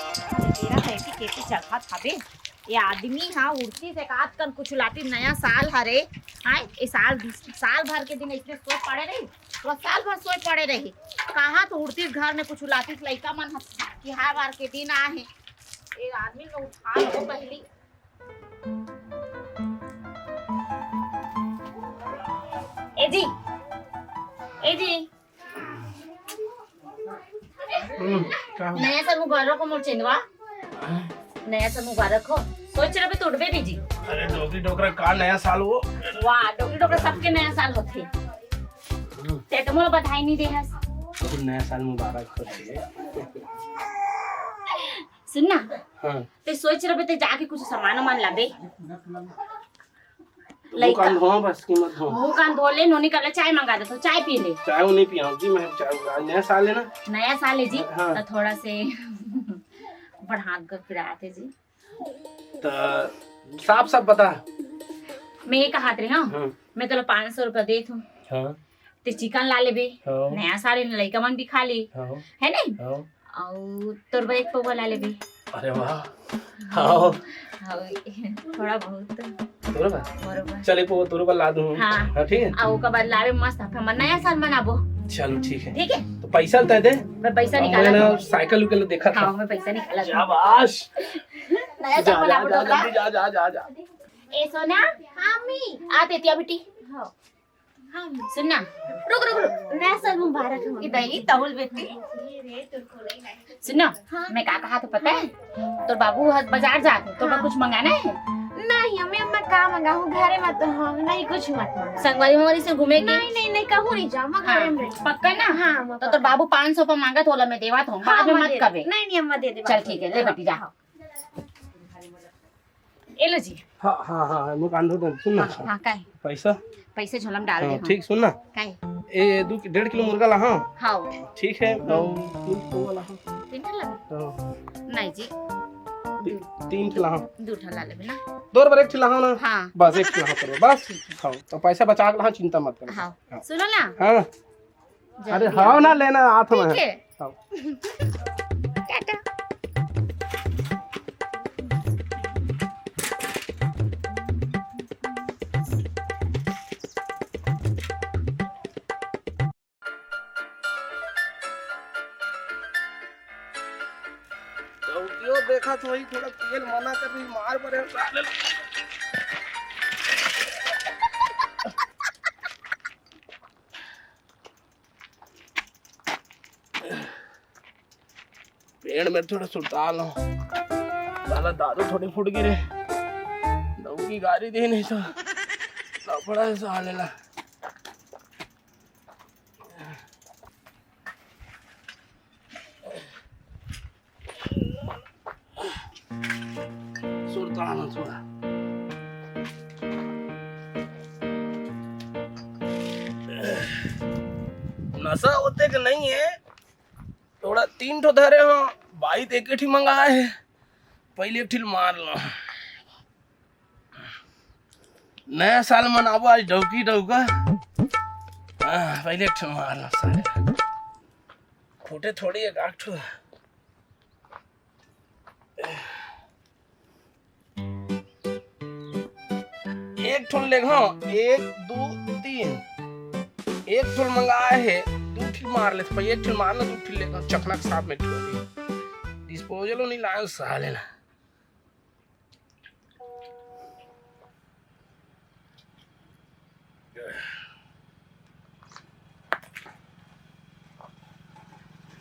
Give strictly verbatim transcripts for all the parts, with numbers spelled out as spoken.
तेरा है कि केती चढ़त हवे। ये आदमी हा उड़तीस एकाध कन कुछ लातिस, नया साल हरे। आय, ये साल, साल भर के दिन इसने सोच पड़े रही, पूरा साल भर सोच पड़े रही। कहाँ तो उड़तीस घर में कुछ लातिस, लइका मन ह तिहार वार के दिन आहे। ये आदमी में उठा लो पहली। ए जी, ए जी। हम्म, का हो? नया साल मुबारक हो मोर चंदवा। नया साल मुबारक हो। सोच रहे तो उठबे नहीं जी। अरे डोकरी डोकरा का नया साल वो? वाह, डोकरी डोकरा सबके नया साल होथे। ते तो मोला बधाई नहीं दे हस। नया साल मुबारक हो। सुन ना। हाँ। ते सोच रहे ते जाके कुछ सामान वामान लाबे। मुंह कान धो, बस कीमत धो। मुंह कान धो ले, नोनी कला चाय मंगा दे, तो चाय पी ले। चाय वो नहीं पिया जी मैं, चाय आज नया साल है ना। नया साल है जी, हाँ। तो थोड़ा से बढ़ा कर पिराते जी। तो साफ साफ बता। मैं ये कहा रहे, हाँ, हाँ। मैं तोला पाँच सौ रुपया देत हूँ। हाँ। ते चिकन ला लेबे, हाँ। नया साल हे, लइका मन भी खा ली, हाँ। है नहीं? हाँ। अउ तोर बर एक पौवा ला लेबे। अरे वाह। हाँ। हाँ, थोड़ा बहुत। तोरे बर? मोर बर। चल, एक पौवा तोरे बर ला दूँ। हाँ। हाँ, ठीक है। अउ ओकर बाद लाबे मस्त, हमन नया साल मनाबो। चलो, ठीक है। ठीक है। तो पैसा तय दे। मैं पैसा निकाला ना, साइकिल उकल देखा था। हाँ, मैं पैसा निकाला था। शाबाश। नया साल मनाबो, जा, जा, जा। ए सोना। हाँ, मी। आ, तेतिया बेटी। हाँ। हाँ, सुन ना। रुक, रुक, रुक। नया साल मुबारक हो। ई दही तहुल बेटी। सुन ना, हाँ। मैं का कहा तो पता है? तोर बाबू ह बाजार जात हे, तोर बर हाँ। कुछ मंगाना है? नहीं, अम्मी, अब मैं का मंगाहूँ, घरे में तो हूँ, नहीं कुछ मत मंगा। संगवारी मंगवारी से घूमे के? नहीं, नहीं, नहीं, कहूँ नहीं जाऊँ, मैं हाँ, घरे में रहूँ। पक्का ना? हाँ, मैं तो तोर पक्का। बाबू पाँच सौ रुपया मांगत हे, ओला मैं देवत हूँ, हाँ, बाद में अम्मा मत दे दे। कबे। नहीं, नहीं, अम्मा दे दे, चल बाबू। ठीक है, ले बेटी जा। हाँ। ए लो जी। हाँ, हाँ, हाँ, हाँ, मुंह कान धो दे, सुन ना। हाँ, हाँ, काहे? पैसा? पैसा झोला में डाल दे हाँ, हम। ठीक, सुन ना। काहे? ए, दू, डेढ़ किलो मुर्गा ला, हाँ। हाँ। ठीक है, हम्म। और तीन ठो वाला, हाँ। तीन ठो ला? हाँ। नहीं जी। ती-, तीन ठो ला, हाँ। दू ठो ला लेबे ना। तोर बर एक ठो ला, हाँ ना। हाँ। बस एक ठो ला, हाँ, तोर बर, बस। ठीक है। हाँ, तो पैसा बचा के ला, हाँ, चिंता मत कर। हाँ। हाँ। सुनो ना। हाँ। अरे, जल्दी हाँ आओ। ना, लेना हाथ में ठीक है। है। हाँ। टाटा। चौकियो देखत होही, थोड़ा तेल मना कर रही, मार परे साले। पेड़ में थोड़ा सुलटा लो। साला दारू थोड़ी फूट गिरे। डौकी गारी दे नहीं तो लफड़ा है साले ला। सुरता ना थोड़ा। नशा होते के नहीं है, थोड़ा तीन ठो धरे हो, बाई तो एक ठी मंगाए है, पहले एक ठी मार लो। नया साल मनाबो आज डौकी डौका। हाँ, पहले एक ठो मार लो साले। फूटे थोड़ी एक आठ ठो। एक ठो लेग, हाँ, एक, दो, तीन। एक ठो मंगाए है, दू ठो मार ले, भाई, एक ठो मार ले, दू ठो लेग, हाँ, चखना के साथ में ठो। डिस्पोजल नहीं लाए साले ना।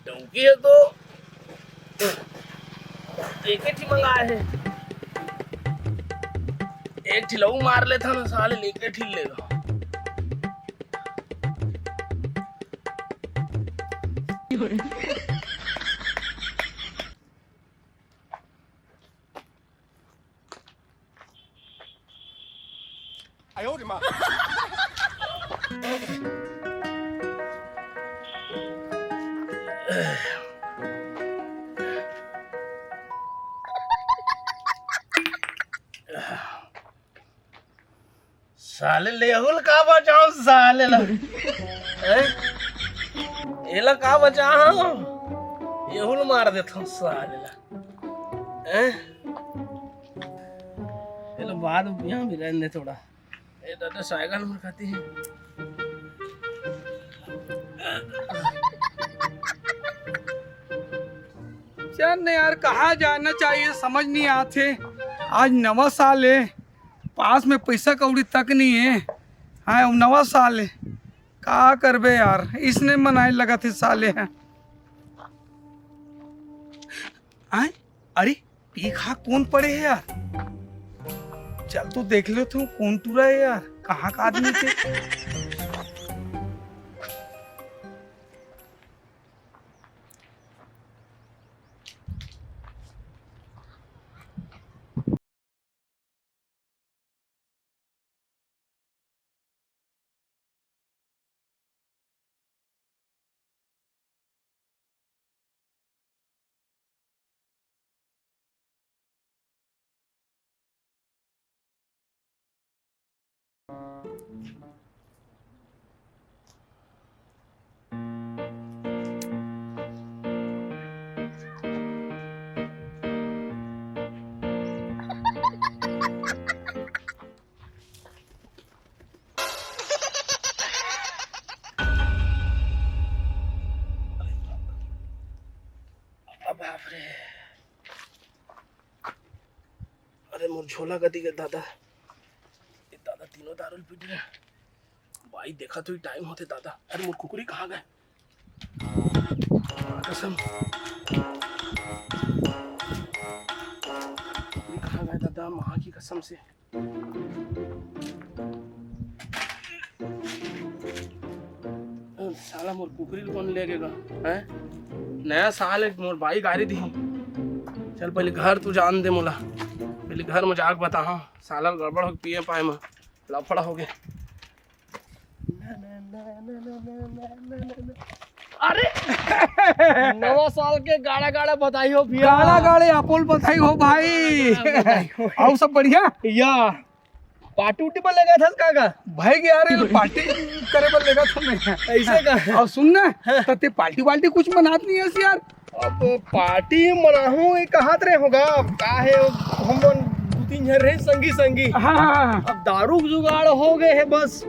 डौकी है तो एक ही ठी मंगाए है, एक ठी लऊ मार लेता ना साले, एक ही ठी लेगा। साले लेहुल का बचाओ साले ला। हैं? एला का बचाओ? एहुल मार देथो साले ला। हैं? चलो, बाद में यहाँ भी रहने दे थोड़ा। ए दादा, साइकिल में खाती है। चल न यार, कहाँ जाना चाहिए, समझ नहीं आथे। आज नवा साल है, पास में पैसा कौड़ी तक नहीं है। हाँ, अब नवा साल है, का करबे यार, इसने मनाए लगत हे साले ह। आय, अरे, पी खा कौन पड़े है यार? चल तो देख लेथों, कौन टूरा है यार, कहाँ का आदमी थे? बाप रे। अरे मोर झोला कति गे दादा। ए दादा, तीनों दारू ल पी डरे। भाई देखा तो ही टाइम होते दादा। अरे मोर कुकरी कहाँ गए? कसम। कुकरी कहाँ गए दादा? माँ की कसम से। साला मोर कुकरी ल कौन लेगेगा? हैं? नया साल है, मोर बाई गारी दी। चल पहले घर तू जान दे मोला, पहले घर में जाके बता। हाँ, साला गड़बड़ हो पिए पाए में लफड़ा हो गया। अरे नवा साल के गाड़ा गाड़ा बधाई हो भैया। गाड़ा गाड़े अपोल बधाई हो भाई। गाड़ा गाड़ा बधाई हो। अउ सब बढ़िया? या पार्टी उटी पर लेगा था का? भाई यार, ये पार्टी करे बर लेगा था मैं। ऐसे का? अउ सुन ना, हाँ। तो ते पार्टी वार्टी कुछ मनात नहीं है यार? अब पार्टी मनाहूँ, ये कहत रहे होगा, अब का है, अब हम मन दू तीन झन रहे संगी संगी। हाँ, हाँ, हाँ। अब दारू के जुगाड़ हो गए है बस,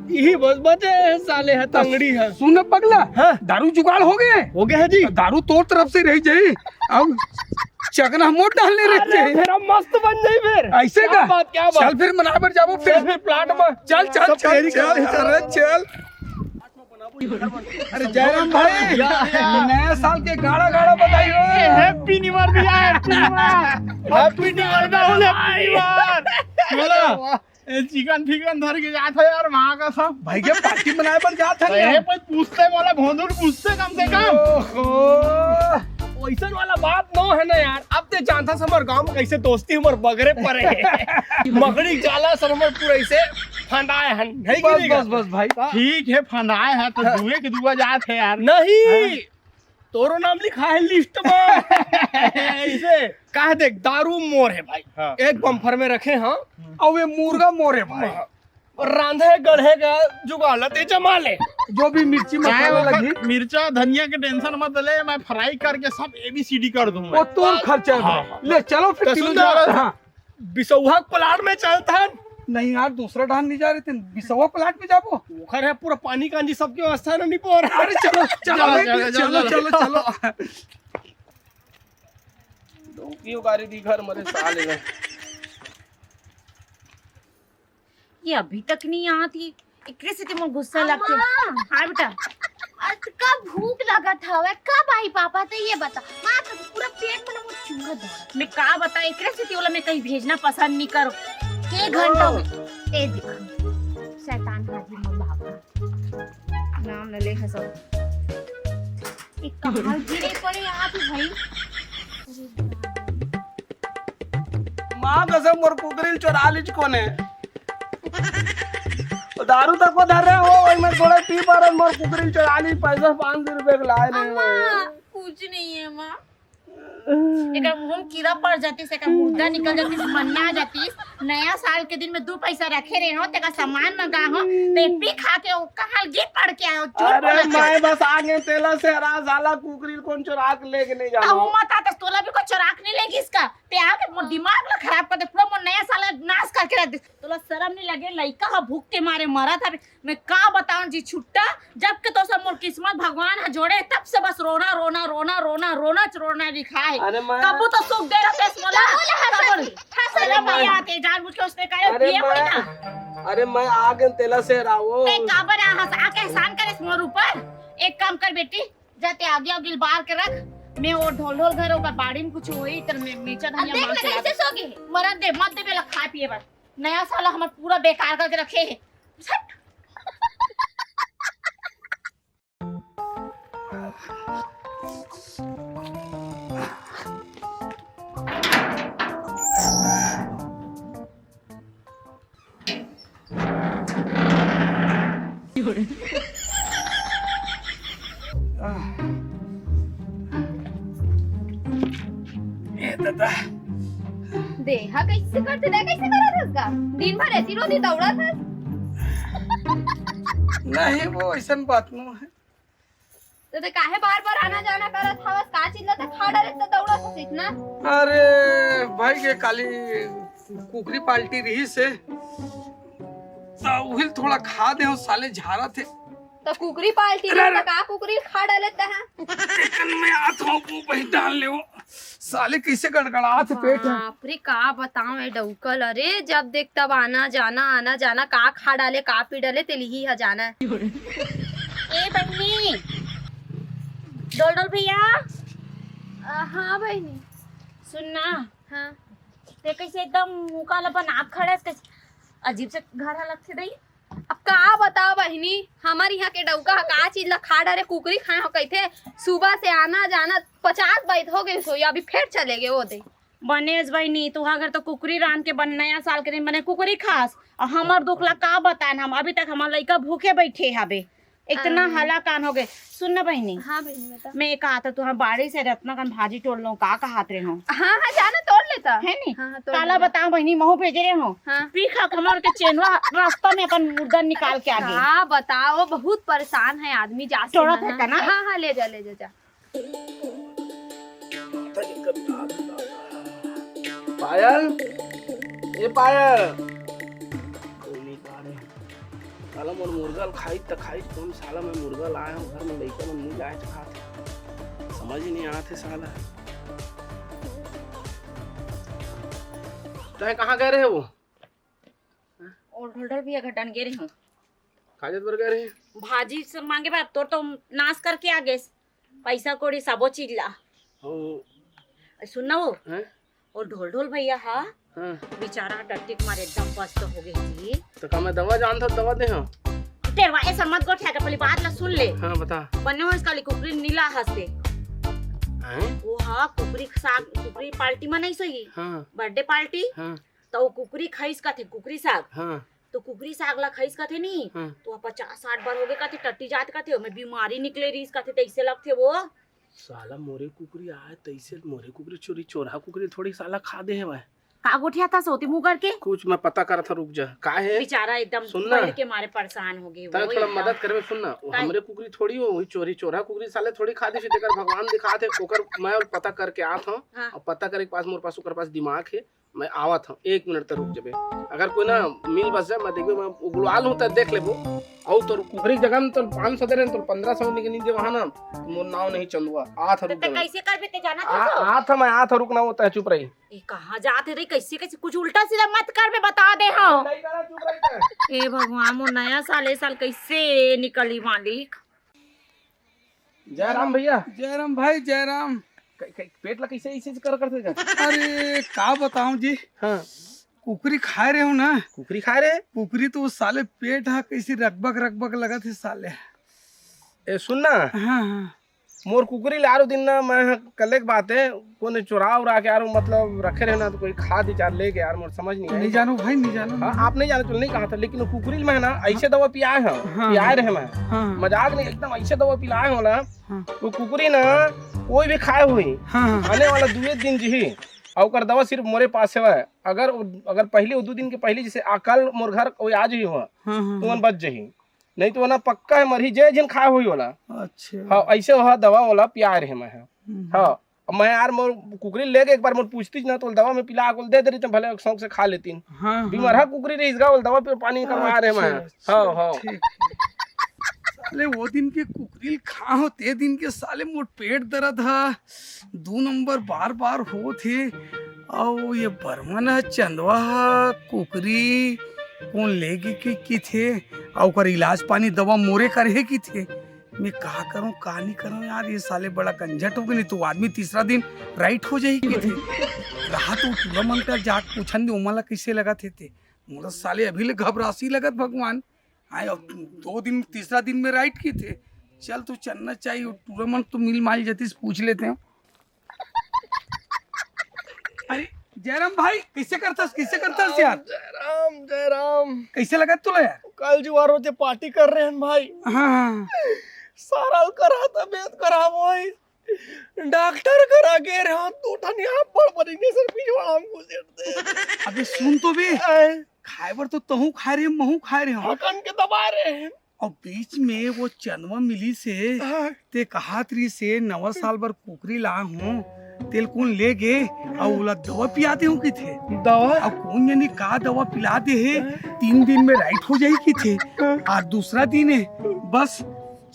यही बस बचे है साले है, तंगड़ी है। सुन पगला, हाँ। दारू जुगाड़ हो गए? हो गए है जी। तो दारू तोर तरफ से रही जाई, अब चकना मोट डालने रह अरे, जाई। फिर हम मस्त बन जाई फिर। ऐसे क्या का? बात, क्या बात? चल फिर मनाए बर जाबो फिर। चल फिर प्लाट में। चल, चल, सब चल, तेरी चल, कर। अरे चल। अरे जयराम भाई, या, या। नया साल के गाड़ा गाड़ा बधाई हो। Happy New Year भैया, Happy New Year। Happy New Year, Happy New Year। बोला, ए, चिकन फिकन धर के जात है यार, वहाँ का सब। भाई के पार्टी मनाए बर जात है अरे, यार। पर पूछते बोला, भोंदुर पूछते कम से कम। ओहो। वैसन वाला बात नो है ना यार। अब ते जानता हमर गांव में कैसे दोस्ती हमर बगरे परे है। मकड़ी जाला सर हमर पूरा ऐसे फंदाए हन, है कि बस, नहीं बस, गा? बस भाई। हाँ। ठीक है, फंदाए है तो हाँ। दुए के दुआ जात है यार। नहीं, हाँ। तोरो नाम लिखा है लिस्ट में। ऐसे। कह देख, दारू मोर है भाई। हाँ। एक बम्फर में रखे हाँ, हम्म। और ये मुर्गा मोर है भाई। हाँ। और रांधे गढ़े का जुगाड़ ला ते जमा ले। जो भी मिर्ची चाहे मसाला ओखर लगी। मिर्चा धनिया के tension मत ले, मैं fry करके सब A B C D कर दूंगा। वो तोर खर्चा है हाँ, भाई। हाँ। ले चलो फिर तो तीनों सुन ना, जने। हाँ। बिसौहा के प्लाट में चलथन। नहीं यार, दूसरा डहान नहीं जा रहे थे, बिसौहा प्लाट में जाबो। ओखर है पूरा पानी कांजी सबके व्यवस्था ना निपोर। अरे चलो, चलो, चलो, चलो, चलो, चलो, चलो। चलो। दो कियो गाड़ी दी घर मरे साले में। ये अभी तक नहीं आती, एकरे सेती मोर गुस्सा लगथे। अम्मा! हाँ बेटा। अतका भूख लगत हवय, कब आही पापा? त ये बता। माँ, तो पूरा पेट में ना मोर चूहा दौड़त। मैं का बता, एकरे सेती ओला मैं कहीं भेजना पसंद नहीं करो। के घंटा हो? ए देख, शैतान हाजिर मोर बाबा। नाम न ले हसो। एक कहाँ गिरे पड़े आप भाई? माँ कसम, मोर कुकरी ल चोरा लीच कोने। ओ दारू तक को धर रहे हो, ओई में थोड़ा पी पर मोर कुकरी ल चोरा लीच, पैसा पाँच सौ रुपये के लाए नहीं अम्मा, हो। कुछ नहीं है माँ। एकर मुंह में कीड़ा पड़ जातिस, एकर मुर्दा निकल जातिस, मन्ना जातिस। नया साल के दिन में दू पैसा रखे रहे हो, तेका सामान मंगा हो, ते पी खा के ओ कहाँ गिर पड़ के आयो, झूठ अरे बोलत हो। मैं बस आगे तेला से हरा साला कुकरी ल कोन चोरा के लेके नहीं जाना। तहु मत आतस, तोला भी कोई चोरा के नहीं लेगिस का? आके मोर दिमाग ला खराब कर दे, पूरा मोर नया साल ला नाश करके रख दे। तोला शरम नहीं लगे? लइका ह भूख के मारे मरत हवे। मैं का बताऊं जी छुट्टा, जब के तो सब मोर किस्मत भगवान ह जोड़े, तब से बस रोना, रोना, रोना, रोना, रोना च रोना लिखा है। अरे मैं कबू तो सुख दे रहे मोला, कबू ले हंसत कबू हंसत अरे नहीं मैं आते, जानबूझ के उसने करे अरे पिए कोई मैं ना। अरे मैं आ गए तेला से रावो। ते काबर आ हंस, आके एहसान करे मोर ऊपर। एक काम कर बेटी, जा ते आगे आगे बार के रख, मैं वो ढोल ढोल घर ओकर बाड़ी में कुछ होई, तर मैं नीचे अब धनिया देख मार ना चला कैसे दे। सो गए। मरन दे, मत दे बेला खाए पिए बर। नया साल हमर पूरा बेकार करके रखे है। हट। ए दादा। देहा कैसे करते दे, कैसे करत हस गा? दिन भर ऐसी रोती दौड़त हस। नहीं, वो ऐसन बात नो है। तो ते काहे बार-बार आना जाना करत हवस? का चीज ला ते खा डारे त दौड़त हस इतना? अरे भाई, ये काली कुकरी पार्टी रही से, त उहिल थोड़ा खा दे हो, साले झारा थे। तो कुकरी पार्टी अरे, में अरे। तो का कुकरी खा डाले त है? लेकिन मैं आत हूँ, वो वही डाल ले वो। साले कैसे गड़गड़ात हे पेट ह। बाप रे, का बताओ ए डौकल, अरे जब देख तब आना जाना, आना जाना, का खा डाले, का पी डाले, तेल ही ह जाना। ए बहिनी, डोल डोल भैया। अ, हाँ बहिनी। सुन ना। हाँ। ते कैसे एकदम मुका ला बनात खड़े हस, कैसे अजीब से घर ह लगथे दई। अब का बताओ बहिनी, हमर इहाँ के डउका ह का चीज ला खा डरे, कुकरी खाए हो कहिथे, सुबह से आना जाना पचास बार हो गए, सोया अभी फेर चले गए वो दे। बनेस बहिनी, तुहा घर तो कुकरी रांध के बन, नया साल के दिन बने कुकरी खास, अउ हमर दुख ला का बताएन हम, अभी तक हमर लइका भूखे बैठे हवे, इतना हाँ। हलाकान हो गए। सुन ना बहिनी, हाँ बहिनी, बता। मैं कहा था तुहर बाड़ी से रत्ना कन भाजी तोड़ लो, का कहात रहे हो? हाँ, हाँ, जाना तोड़ लेता। है नी? हाँ, हाँ, तोड़ काला लेता। बताओ बहिनी, महू भेजे रहे हो। हाँ। पी खा के हमर के चेनवा रास्ता में अपन मुर्दा निकाल के आगे। का बताओ, बहुत परेशान है आदमी, जा से तोड़त ना, है हाँ। का ना? हाँ, हाँ, ले जा, ले जा, जा। पायल, ए पायल। कोई नहीं आ रहे। साला मोर मुर्गा ल खाई त खाई, कौन साला मैं मुर्गा लाए हूँ, घर में लइका मन नहीं जाए तो खात। समझ ही नहीं आते साला। तय कहाँ गए रहे वो? और ढोल ढोल भैया घर डन गे रहे हूँ। काजत बर गए रहे? भाजी से मांगे बा, तोर तो नाश करके आ गए। पैसा कौड़ी सबो चीज ला। ओ। सुन ना वो। हैं? और ढोल ढोल भैया हा। हाँ। बेचारा टट्टी के मारे एकदम पस्त हो गए जी। तो का मैं दवा जानता, दवा दे हाँ। तेरवा ऐसा मत गोठिया के, पहली बात ला सुन ले। हाँ, बता। बने हो इसका लिए कुकरी नीला हंसते। हैं? वो हा कुकरी साग, कुकरी पार्टी में नहीं सही। हाँ। Birthday party. हाँ। तो वो कुकरी खाइस का थे, कुकरी साग। हाँ। तो कुकरी साग ला खाइस का थे नी। हाँ। तो पचास साठ बार हो गए का थे, टट्टी जात का थे, ओमे बीमारी निकले रहीस का थे, तैसे लगथे वो। साला मोरे कुकरी आए, तैसे मोरे कुकरी चोरी, चोरहा कुकरी थोड़ी साला खा दे है वह। का गोठिया था सोती मुंह करके? कुछ मैं पता करत था, रुक जा। का है? बेचारा एकदम सुन ना। डर के मारे परेशान हो गए तय वो थोड़ा एकदम। मदद करबे, सुन ना। वो काहे? हमरे कुकरी थोड़ी हो, वही चोरी, चोरहा कुकरी साले थोड़ी खा दे, तेकर भगवान दिखात है, ओकर मैं पता करके आत हूँ। हाँ। और पता करे के पास मोर पास, ओकर पास दिमाग है, मैं आवत हूँ, एक मिनट तक रुक जबे। अगर कोई ना मिल बस जाए, मैं देखबे, मैं उगलवा लूँ, तब देख लेबो। और तोर कुकरी के जगह में तोर पाँच सौ दे रहे, तोर पन्द्रह सौ निकल दे वहाँ ना, मोर नाव नहीं चंदुआ। आत हूँ, तो रुक ते जबे। कैसे करबे ते जाना आ, तो? आत हूँ, मैं आत हूँ, रुक ना, वो तय चुप रही। ए, कहाँ जाते रही, कैसे, कैसे, कुछ उल्टा सीधा मत करबे, बता दे हो। नहीं करा, चुप रही तय। ए भगवान, मोर नया साल, ए साल कैसे निकली मालिक? जय राम भैया। जय राम भाई, जय राम। क-, क-, पेट ला कैसे ऐसे कर करते जा? अरे, का बताऊं जी? हाँ। कुकरी खाए रहे हो ना? कुकरी खाए रहे? कुकरी तो वो साले पेट हा कैसे रकबक रकबक लगत है साले। ए, सुन ना। हाँ, हाँ। मोर कुकरी लारो दिन ना, मैं ह-, कले के बात है, कोने चोरा उरा के आरो, मतलब, रखे रहे ना, तो कोई खा दी चार लेके यार, मोर समझ नहीं आई। नहीं जानो भाई, नहीं जानो, हाँ, नहीं आप नहीं जानो, तो नहीं कहा था, लेकिन वो कुकरी में है ना, ऐसे दवा पियाए हैं, हाँ, पियाए हाँ। रहे मैं। हाँ, हाँ। मजाक नहीं, एकदम ऐसे दवा पिलाए हो ना, हाँ। वो कुकरी ना, कोई भी खाए हुई, हाँ, हाँ। आने वाला दुए दिन जी ही, और ओकर दवा सिर्फ मोरे पास है। अगर, अगर पहले वो दो दिन के पहले, जैसे आ, कल मोर घर कोई आ जी हुआ, हाँ, हाँ, तो हाँ। बच जही। नहीं तो ओला पक्का है मरही, जे जिन खाए होई ओला। अच्छा। हाँ, ऐसे ओहा दवा ओला पिया रहे मैं, हाँ। हम्म। हाँ, अब मैं यार मोर कुकरी लेके एक बार मोर पूछतीस ना, तो दवा में पिला के दे दे रही, तो भले शौक से खा लेतीन। हाँ, हाँ। बीमार हा कुकरी रहीस गा, ओला दवा पे पानी करवा रहे मैं। अच्छा, अच्छा, हाँ, हाँ। ठीक, ठीक। साले वो दिन के कुकरी ल खा हो, ते दिन के साले मोर पेट दर्द हा दू नंबर बार बार होत हे। अउ ये बर्मन ह, चंदवा ह, कुकरी कोन लेगे के किथे, अउ ओकर इलाज पानी दवा मोरे करहे किथे। मैं का करूं, का नहीं करूं यार, ये साले बड़ा कंजट हो गए। नहीं तो आदमी तीसरा दिन राइट हो जाही किथे। रहा तो टूरा मन का जाके पूछन दे, ओमन ला कैसे लगत हे ते। मोला साले अभी ले घबरासी लगत भगवान। आए, अब दो दिन, तीसरा दिन में राइट किथे। चल, तो चलना चाहिए, टूरा मन तो मिल माल जतिस, पूछ लेते हैं। अरे जयराम भाई, कैसे करथस, कैसे करथस यार? जयराम, जयराम। कैसे लगत तोला यार? कल जुआर होते पार्टी कर रहे हैं भाई। हाँ, हाँ। सारा करा तबीयत खराब होई। डॉक्टर करा गे रहे हो, दू ठन यहाँ पर पर इंजेक्शन पिजवा हमको दे दे। अबे सुन तो बे, आए। खाए बर तो तहूँ खाए रहे, महूँ खाए रहे हो। हकन के दबा रहे हैं। अउ बीच में वो चंदवा मिली से, हाँ। ते कहात रही से नवा साल बर कुकरी ला हूँ, तेल कौन ले गे, अउ ओला दवा पिया दे हूँ किथे। दवा? अउ कौन जानी का दवा पिला दे हे, हाँ। तीन दिन में राइट हो जाही किथे। हाँ। आ दूसरा दिन है, बस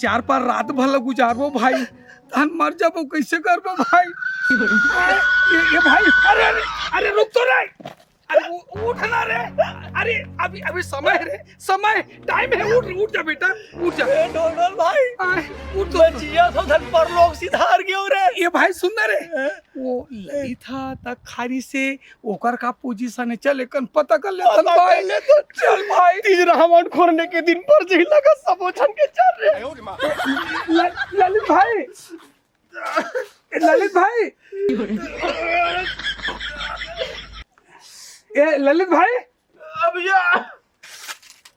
चार पार रात भर ला गुजारबो भाई, तहन मर जाबो, कैसे करबो भाई? ए, ए भाई, अरे, अरे, अरे रुक तो रे, अरे उ-, उठ ना रे, अरे अभी, अभी समय है रे, समय, टाइम है, उठ, उठ जा बेटा, उठ जा। ए, डोडल भाई, आए, उठ तो। मैं जिया तो धन परलोक सिधार गयो रे। ए भाई सुन ना रे, हैं? वो ललित हा त खारी से ओकर का पोजीशन है, चल एकन पता कर लेथन पता कर भाई। ले तो चल भाई। तीज रावण खोरने के दिन पर जही लगा सबो झन के चल रे। ल-, ललित भाई, ए, ललित भाई, ए, ललित भाई। अब या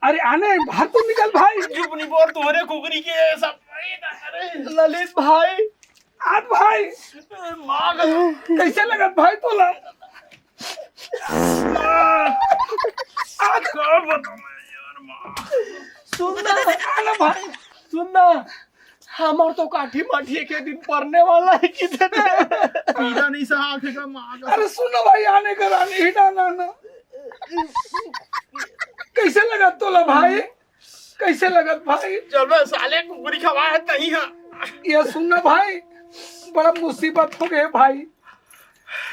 अरे आने, बाहर तो निकल भाई। चुप नहीं बोल, तुम्हारे कुकरी के सब। अरे ललित भाई। आज भाई। माँ का कैसे लगत भाई तोला? आज का बताऊं मैं यार, माँ। सुन ना, आना भाई, सुन ना। हमार तो काठी माठी एक दिन पड़ने वाला है किधर। पीला नहीं सहा आँखें का, माँ का। अरे सुन ना भाई, आने का रानी ही ना, ना, ना। कैसे लगत तोला भाई? कैसे लगत भाई? चल बे साले, कुकरी खवा है तही हा। ये सुन ना भाई, बड़ा मुसीबत हो गए भाई।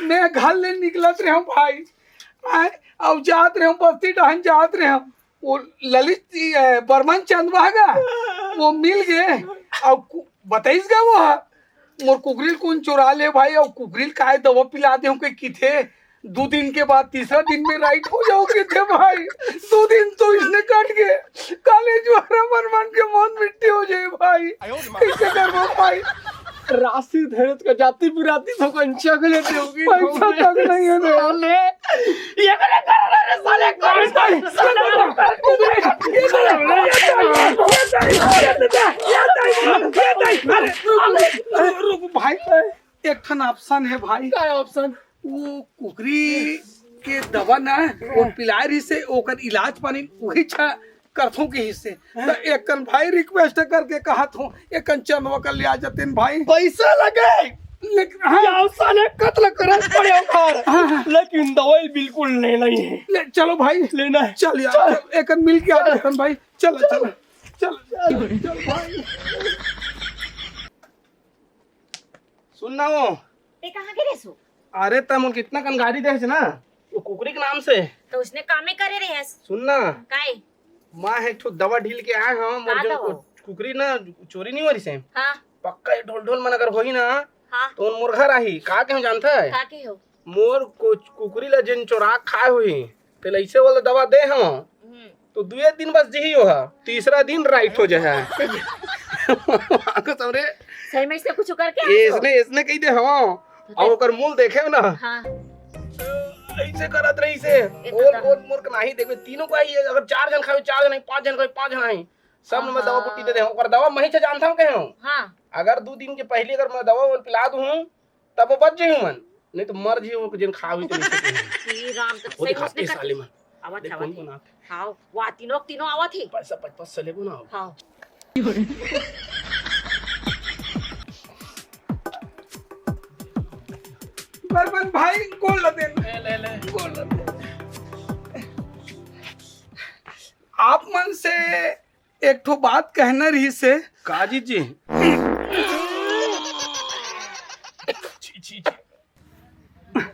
मैं घर ले निकलत रहे हूँ भाई, आए, अब जात रहे हूँ बस्ती डहन जात रहे हूँ, वो ललित जी, ए, बर्मन चंद बहागा, वो मिल गए। अब कु-, बताइस गा वो हा, मोर कुकरी ल कोन चोरा ले भाई, अउ कुकरी ल काय दवा पिला दे हूँ के किथे, दू दिन के बाद तीसरा दिन में राइट हो जाओगे थे भाई। दू दिन तो इसने कट गए, काले जुआरा मन मन के मौत मिट्टी हो जाए भाई। कैसे करबो भाई? राशि धरे तो जाति बिराती तो कंचा के लेते होगी। पैसा तक नहीं है रे। साले, ये करे कर रहे रे साले, कर रहे साले, कर रहे। रुक भाई, एक ठन ऑप्शन है भाई। का ऑप्शन? वो कुकरी के दवा ना, वो पिलाए रही से ओकर इलाज पानी वही छा करथों के हिस्से। तो एक कन भाई रिक्वेस्ट करके कहा थो, एक कन चंदवा कर ले आ जाते हैं भाई। पैसा लगे, लेकिन हाँ। या साले कत्ल करत पड़े ओकर। हाँ, हाँ। लेकिन दवाई बिल्कुल नहीं, नहीं है। ले चलो भाई, लेना है। चल यार, चल। चल, एक कन मिल के आ जाते हैं भाई। चल, चल, चल, चल भाई। सुन ना वो। ते कहाँ के रेसो? अरे, तम उनके इतना कन गाड़ी दे ना, वो कुकरी के नाम से। तो उसने कामे करे रहे हस। सुन ना। काय? माँ है, एक ठो दवा ढील के आए हम, का मोर जो दवा? कु-, कुकरी ना चोरी नहीं हो रही से। हाँ। पक्का ये ढोल ढोल मन अगर होही ना, हाँ। तो उन मोर घर आही। का के हो जानता है? का के हो? मोर कुछ कुकरी ला जिन चोरा खाए हुई, तेला ऐसे वाला दवा दे हम। हम्म। तो दुए दिन बस जिही ओहा, तीसरा दिन राइट हो जाए। आंखों सामने सही में इसने कुछ करके आए हो? इसने, इसने कही दे हम। और ओकर मूल देखे हो ना? हाँ। ऐसे करत रही से। ये तो ओल, ओल मोर के नाही देखबे, तीनों को आई, अगर चार जन खावे, चार जन आई, पांच जन खावे, पांच जन आई। सब में दवा बुट्टी दे दे। ओकर दवा मैं ही जानता हूँ कहे हूँ। हाँ। अगर दू दिन के पहले अगर मैं दवा ओल पिला दूँ, तब वो बच जाही मन, नहीं तो मर जाही वो, जिन खावे तो नहीं सके। हे राम, तो वो सही दिखा उसने के कट-, साले में। आवत, देख, आवत कौन हे। कौन आत हे। हाँ, वा तीनों, तीनों आवत हे। पैसा पच पच सले को ना हो। हाँ। बर्मन भाई, गोड़ ल देन। ले, ले, ले। गोड़ ल देन। आप मन से एक ठो बात कहना रहिस हे। का जी जी? छी, छी, छी।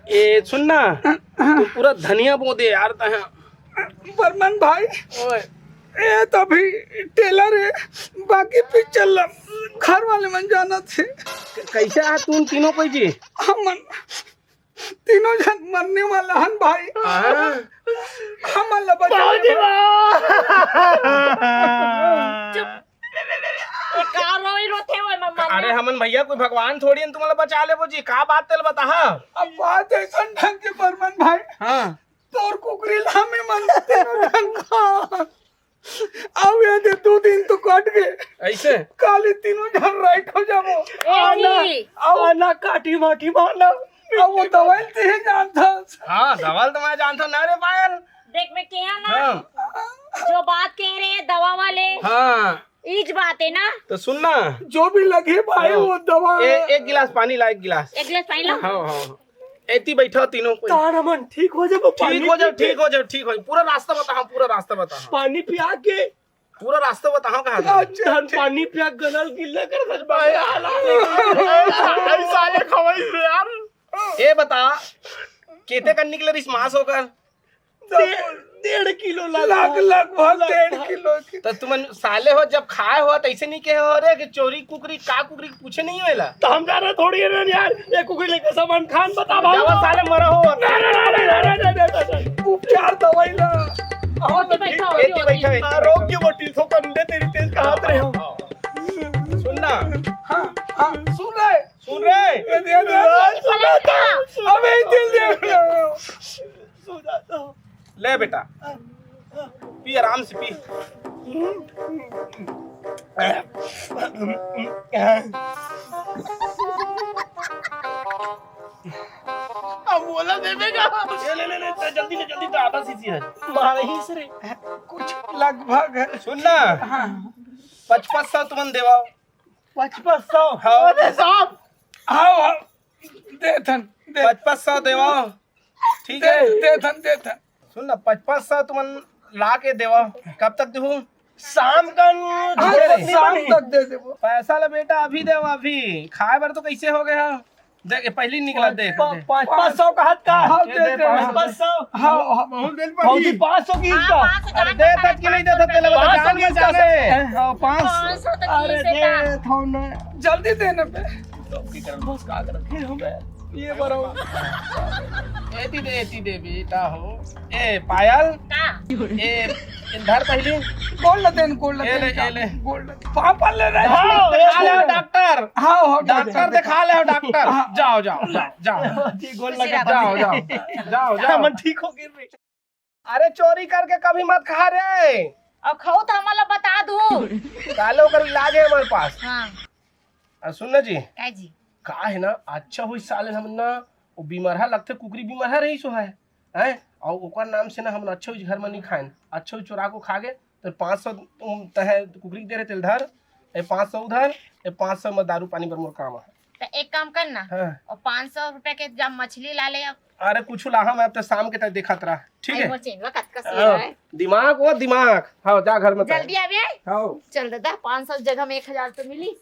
ए, सुन ना, तू पूरा धनिया बो दे यार, तहाँ। बर्मन भाई, ओए। ए तो अभी टेलर हे, बाकी पिक्चर ला घर वाले मन जानथे। क-, कैसे आ तुम तीनों कोई जी? हमन तीनों झन मरने वाला हन भाई। हाँ। हमन ला बचा। बाबूजी, माँ। चुप। ए, का रोई रोथे हो, मम्मा? अरे, हमन भैया कोई भगवान थोड़ी हन, तुम्हारा बचा लेबो जी। का बात तेल बताहा? अब बात ऐसन ढंग के बर्मन भाई। हाँ। तोर कुकरी ला हमें मन तीनों झन खा। अब ये दे, दू दिन तो कट गए। ऐसे? काली तीनों झन राइट हो जाबो। ए आना, जी। आओ। आना, काटी माटी मारना। अब वो दवाई ते ही जानता। हाँ, दवाई तो मैं जानता ना रे पायल। देख, मैं किहा ना, हाँ। जो बात कह रहे हैं दवा वाले, हाँ। इज बात है ना। तो सुन ना। जो भी लगे भाई, हाँ। वो दवा। ए, एक गिलास पानी ला, एक गिलास। एक गिलास पानी ला। हाँ, हाँ, हाँ। एती बैठा तीनों कोई। तार हमन ठीक हो जाबो, ठीक पानी हो जाओ, पी के। ठीक हो जाओ, ठीक हो जाओ। पूरा रास्ता बताहा, पूरा रास्ता बताहा। पानी पिया के। पूरा रास्ता बताहा कहाँ था? अच्छा, धन अच्छा। पानी पिया गनल गिल्ला कर दे भाई, हाल। ऐसा ले खवाई से यार। ए बता, केते कन निकले रिस मास होकर? डे-, डेढ़ किलो लग-, लग-, लगभग डेढ़ किलो की। तो तुमन साले हो, जब खाए हो, तो ऐसे नहीं कहे हो रे कि चोरी कुकरी, का कुकरी, पूछे नहीं होएला। तो हम जाना थोड़ी है ना यार, ये कुकरी लेके सलमान खान बता भाव। जाओ साले, मरा हो। नहीं, नहीं, नहीं। उपचार दवाई ला। आओ, ओती बैठा, ओती, एती ओती। बैठा, एती आरोग्य बैठा। बटी सो कंडे तेरी तेज कहात रहे हो। सुन ना। हाँ, हाँ, सुन रहे। सुन रहे। ये दे, दे, दे। अबे, दिल दे। सो जाता हूँ। ले बेटा, पी, आराम से पी। अब बोला देवे का? ले, ले, ले, ले, जल्दी ले, जल्दी, तो आधा शीशी है। मारे ही से रे। कुछ लगभग है। सुन ना, हाँ। पचपन सौ तुमन देवाओ। पचपन सौ? हाँ। अरे साहब। हाँ, हाँ। दे थन, दे। पचपन सौ देवाओ। ठीक दे, है। दे थन, दे थन। सुन ना, पचपन सौ तुमन ला के देवा। कब तक देहूं? शाम कन हाँ, छोड़ दे। शाम तक दे देबो। पैसा ले बेटा, अभी देवा, अभी। खाए बर तो कैसे हो गया? देख, ये पहली निकला, देख, प-, देख। पाँच, पाँच सौ का हाथ का? हाँ, ये दे, दे, दे। पाँच सौ। पाँच सौ। हाँ, हाँ। बहुत दिन पर भौजी, ही। पाँच सौ की हाँ, इसका। पाँच सौ अरे, जान दे, का तक की नहीं देता, तेरे को पाँच सौ जान की में इसका। जाने। हाँ, पाँच सौ। पाँच सौ तो अरे, किसे दे, का? थोड़ा। जल्दी देना बे। तो की तरफ घुस का रखे हो बे? ये बरो। एती दे, एती दे, बेटा हो। ए, पायल। का? ए, इधर पहले। गोड़ ल देन, गोड़ ल ए देन, ले, ए ले। गोड़ ल। पापा ले रहे। हाँ, दिखा ले डॉक्टर। हाँ, हाँ, डॉक्टर दिखा ले, डॉक्टर। हाँ। जाओ, जाओ, जाओ, जाओ। जी, गोड़ लगा। जाओ, जाओ, जाओ, जाओ। मन ठीक हो गए रे। अरे, चोरी करके कभी मत खा रे। अब खाओ तो हमला बता दू। काले ओकर इलाज है हमारे पास। हाँ। आ, सुन ना जी। का जी? का है ना, अच्छा होई साले हमन ना, वो बीमारहा लगथे, कुकरी बीमारहा रही सो है, हैं? और ओकर नाम से ना हमन अच्छा होई घर में नहीं खाएन, अच्छा होई चोरा को खा गए, तो पाँच सौ तुम तहे कुकरी के दे रहे तेल धर, ए पाँच सौ उधर, ए पाँच सौ में दारू पानी बर मोर काम है। तो एक काम कर ना, हाँ। और पाँच सौ रुपया के जब मछली ला ले अब। अरे कुछ लाहा मैं अब तो शाम के तक देखत रहा, ठीक भाई है? मोर चेनवा कतका हाँ, सही है। दिमाग वो दिमाग, हाँ जा घर में तय। जल्दी आवे। हाँ। चल दादा, पाँच सौ जगह में एक हजार तो मिली।